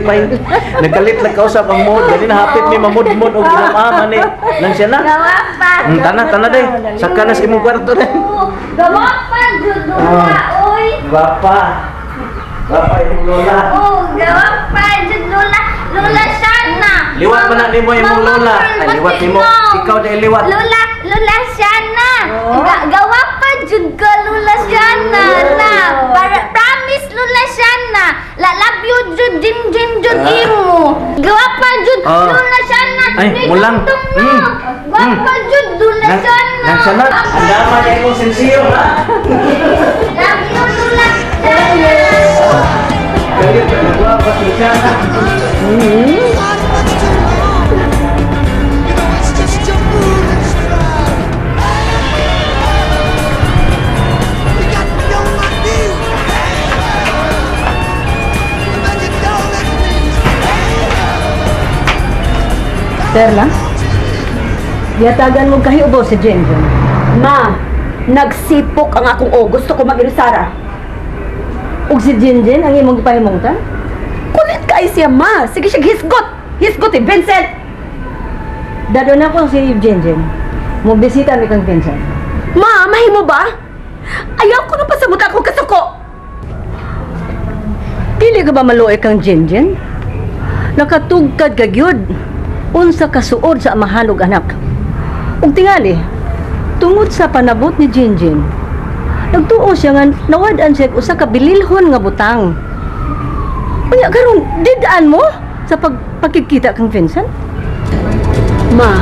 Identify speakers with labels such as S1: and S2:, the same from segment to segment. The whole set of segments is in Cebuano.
S1: Nalipay. Nagkalit lang kausap ang mood. Gani na hapit mi mamudmod og ginamama ni. Nang siya na.
S2: Gawa pa.
S1: Tana, tana day. Saka na sa imong kwarto day.
S2: Oo, gawa pa jud Lola, oy.
S1: Bapa. Bapa imong lola.
S2: Oo, gawa pa jud Lola. Lola Shana.
S1: Liwat man na nimo imong
S2: Mama
S1: lola.
S2: Pearl,
S1: Ay, liwat
S2: ba't
S1: nimo.
S2: ikaw?
S1: Ikaw day liwat.
S2: Lola, Lola Shana. Gawa pa jud ka Lola Shana na. Para promise Lola Shana. La love you jud jin jin jud imo. Gawa pa jud Lola Shana.
S1: Ay,
S2: Ni
S1: mulang.
S2: dugtong na. Gawa pa jud Lola Shana.
S1: Nang siya na. Ang dama niya imong sensiyo ha.
S2: Love you Lola Shana.
S1: Galit, nagwapa si siya na.
S3: Not much too long. You know it's just your foolish pride. You got me on my knees, but you don't let me.
S4: Perla, yatagan mo kahiubo si Jinjin.
S5: Ma, nagsipok ang akong o. Gusto ko mag-ilusara.
S4: Ug si Jinjin ang imong gipahimungtan?
S5: Kulit kay siya, ma. Sige siya, hisgot. Hisgot eh, Vincent.
S4: Dado na ko si Jinjin. Mo bisita mi kang Vincent.
S5: Ma, mahimo ba? Ayaw ko na pasamot ako kasuko.
S4: Dili ka ba maluoy kang Jinjin? Nakatugkad ka gyud. Unsa kasuod sa amahan ug anak. Ug tingali, tungod sa panabot ni Jinjin, nagtuo siya nga nawad-an siya og usa ka bililhon nga butang. Unya karon didaan mo sa pagpakigkita kang Vincent?
S5: Ma,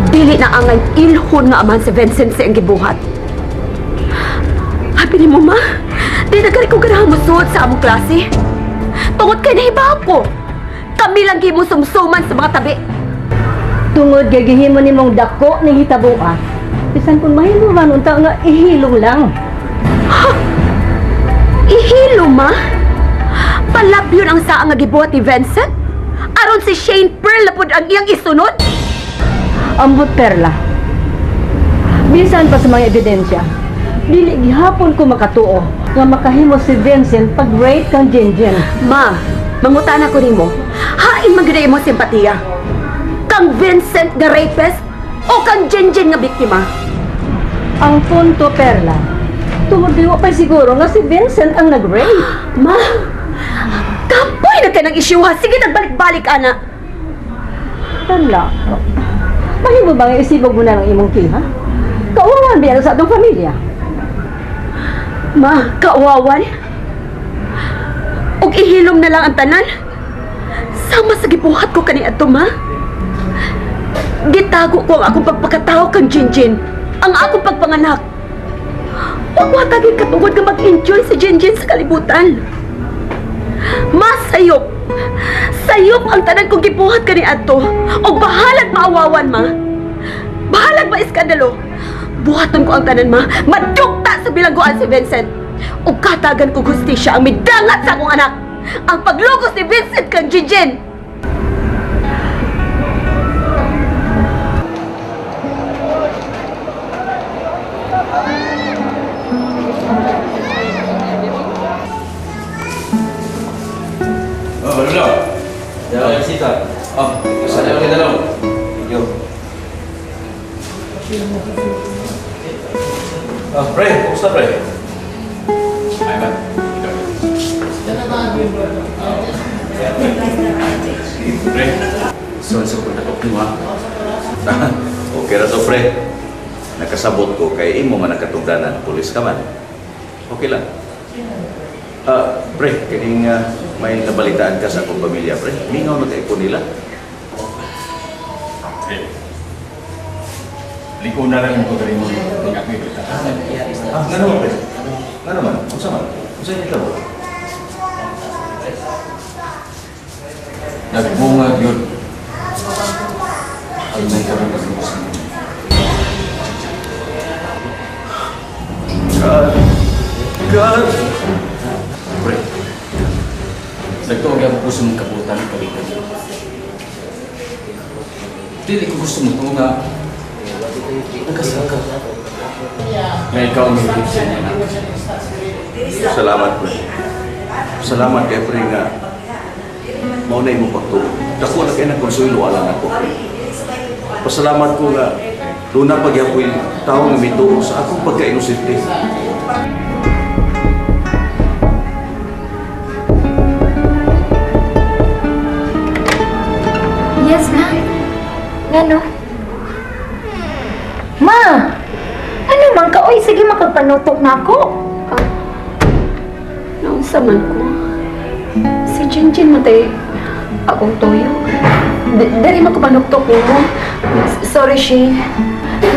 S5: dili na angay ilhon nga amahan si Vincent sa iyang gibuhat. Happy ni mo, ma. Di na gani ko ganahan mosuod sa among klase. Tungod kay nahibaw ko. Kami lang gimo sumsuman sa mga tabi.
S4: Tungod kay gihimo nimong dako ning hitaboa. Bisan kung mahimo man unta nga ihilong lang.
S5: Ihilo, ma? Palabyon ang saa nga gibuhat ni Vincent? Aron si Shane Pearl na pud ang iyang isunod?
S4: Ambot, Perla. Bisan pa sa mga ebidensya, dili gihapon ko makatuo nga makahimo si Vincent pag-rape kang Jinjin.
S5: Ma, mangutana ko nimo. Hain man gyud imong simpatiya? Kang Vincent nga rapist o kang Jinjin nga biktima?
S4: Ang punto, Perla, tungod kay wa pa siguro nga si Vincent ang nag-rape.
S5: Ma, kapoy na kay ng isyuha. Sige, nagbalik-balik, ana.
S4: Perla, mahimo ba nga isibog mo na ng imong kiha? Kauwawan biya sa atong pamilya.
S5: Ma, kauwawan? Og ihilom na lang ang tanan? Sama sa gibuhat ko kaniadto, ma. Gitago ko ang akong pagpakatao kang Jinjin. Ang akong pagpanganak. Huwag ko hatagin katungod nga mag-enjoy si Jinjin sa kalibutan. Ma, sayop. Sayop ang tanan kong gibuhat kaniadto. Og bahalag maawawan, ma. Bahalag ma-iskandalo. Buhaton ko ang tanan, ma. Madugta sa bilangguan si Vincent. Ug katagan ko hustisya ang midangat sa akong anak. Ang paglugos ni Vincent kang Jinjin.
S6: Oh, Lolo. Dalawa bisita. Oh, sa dalawa kita dalawa. Thank you. Oh, pre, kumusta pre? Ay, man. Ikaw. Pre, sorry sa pagtakop mo ha.
S1: Okay ra to pre. Nakasabot ko kay imo man nakatugdanan, pulis ka man. Okay lang. Ah, pre, kining may nabalitaan ka sa akong pamilya, pre. Mingaw na kay ko nila.
S6: Pre. Liko na lang yung pagaling mo. Ang ako ibita.
S1: Ah, ngano man, pre? Ngano man? Unsa man? Unsa ni tabo?
S6: Nagbungag yun. Ang nahihirap pag-ubos mo.
S1: God. God.
S6: Pre, nagtuog ako sa mong kabutan palitan. Dili ko gusto mo ito nga nagkasal ka. Nga ikaw ang may sa inyo anak.
S1: Salamat, pre. Salamat kay pre nga Mao na imong pagtuo. Dako na kay nang konsuelo alang ako. Pasalamat ko nga duna pagyapoy tawo nga mituo sa akong pagka-inosente.
S7: Yes, ma. Ngano? Ma! Ano man ka? Oy, sige, makagpanutok na ako.
S5: Naunsa man ko. Si Jinjin man tay akong toyo. Dali man ko panuktok nimo. Sorry, Shane.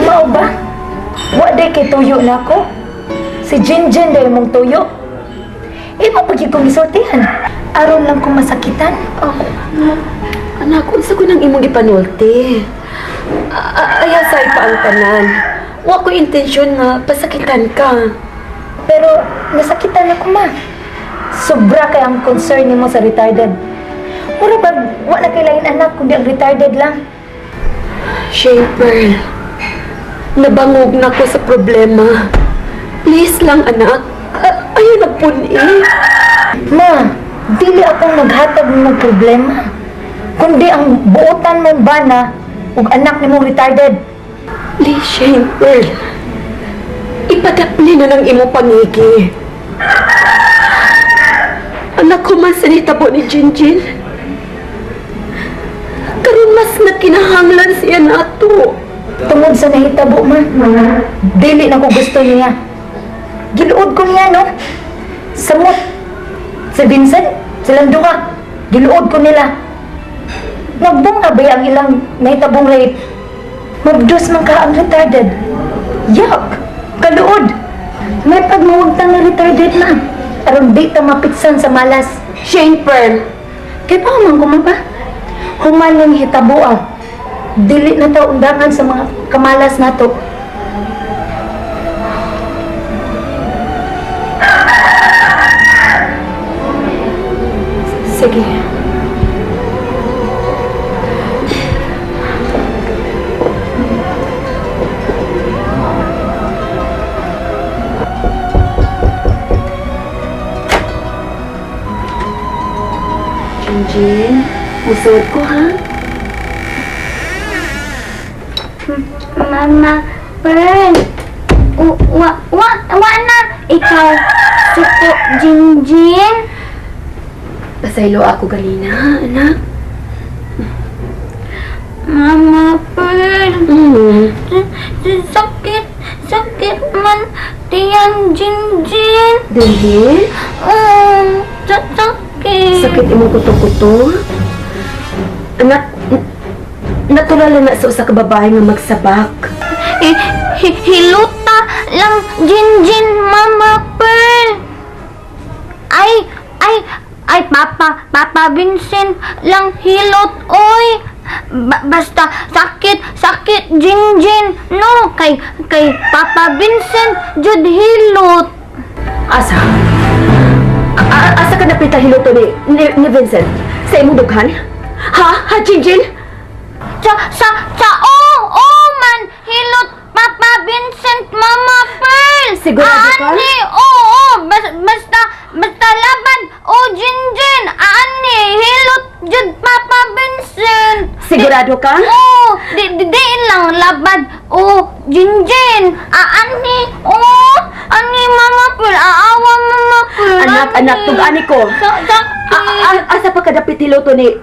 S7: Mao ba? Wa day kay tuyo na ako. Si Jinjin day mong tuyo. Imo pag kong gisultihan. Aron lang kong masakitan.
S5: Oh, anak, unsa ko nang imong gipanulti? Ayaw sa pa ang tanan. Wa ko intensyon nga pasakitan ka.
S7: Pero nasakitan ako, ma. Sobra kay ang concern nimo sa retarded. Mura ba, wa na kay lain anak, kundi ang retarded lang.
S5: Shane Pearl, nabangog na ko sa problema. Please lang, anak. Ayaw nagpuni.
S7: Ma, dili akong naghatag ng problema. Kundi ang buotan mong bana ug anak nimong retarded.
S5: Please, Shane Pearl. Ipadapli na ng imong pangigi. Anak ko man sa nitabo ni Jinjin. Karon mas nakinahanglan siya nato.
S7: Tungod sa nahitabo, ma, dili na ko gusto niya. Giluod ko niya, no? Samot. Si Vincent, silang duha. Giluod ko nila. Nagbunga ba ang ilang nahitabong rape? Mabdos man ka ang retarded. Yuck! Kaluod! May pagmawagtang na retarded na. Aron di ta mapiksan sa malas.
S5: Shane Pearl,
S7: Kay pa man ko ba? Human yung hitaboa. Dili na ta undangan sa mga kamalas nato.
S5: Sige. Jinjin, musod ko ha?
S2: Mama Pearl. Wa, wa, wa na. Ikaw, suko, Jinjin.
S5: Pasaylo ako ganina, anak.
S2: Mama Pearl.
S5: Mm.
S2: Sakit, sakit man. Tiyan, Jinjin.
S5: Dili,
S2: Sakit.
S5: sakit imong kuto-kuto. Anak, natural na sa usa ka babae nga magsabak.
S2: Hiluta lang, Jinjin, Mama Pearl. Ay, ay, ay, Papa, Papa Vincent lang hilot, oy. Basta sakit, sakit, Jinjin. No, kay Papa Vincent, jud hilot.
S5: Asa? Asa ka napita hiluto ni Vincent? Sa imong dughan? Ha? Ha, Jinjin?
S2: Sa, oh, oh man, hilot, Papa Vincent, Mama Pearl.
S5: Sigurado ka?
S2: Ani, oo, oh, basta, basta laban, oh, Jinjin, ani, hilot, jud Papa Vincent.
S5: Sigurado ka?
S2: Oo, di lang labad, oh, Jinjin, ani, oh, ani, Mama Pearl, aawa, Mama Pearl.
S5: Anak,
S2: ani.
S5: anak, tug-ani ko.
S2: Sakit.
S5: Asa pa kadapit hiluto ni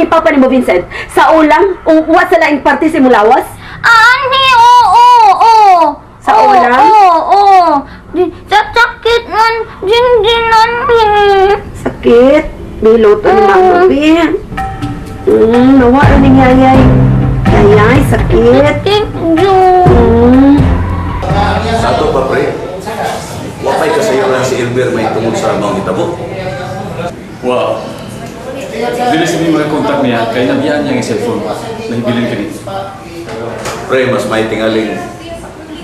S5: Papa ni mo Vincent? Sa ulang? O wa sa laing parte sa imong lawas?
S2: Ani, oo, oo, oo.
S5: Sa
S2: Oo,
S5: ulam?
S2: Oo, oo. Sakit man, Jinjin, ani.
S5: Sakit. Niluto ni Mama Bi. Nawa rin yung yayay. Yayay, sakit.
S2: Thank you.
S1: Sa ato pa pre, wapay kasayuran si Elmer may tungod sa maong hitabo.
S6: Wow. Dili sa mga contact niya, kay nabiyaan niya ang cellphone. Nahibilin ka dito.
S1: Pre, mas may tingaling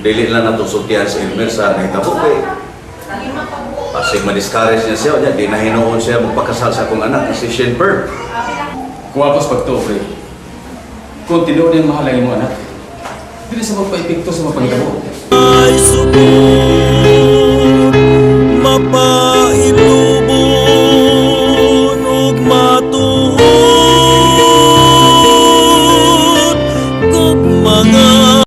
S1: dili lang natong sultihan si Elmer sa nahitabo kay pasig ma-discourage niya siya, niya, di na hinuon siya magpakasal sa akong anak na si Shane Pearl.
S6: Kuwapos pagtuo, pre. Kung tinuod niyang mahal ang imong anak, dili sa magpa-epekto sa mga panghitabo.
S3: Ay subong mapa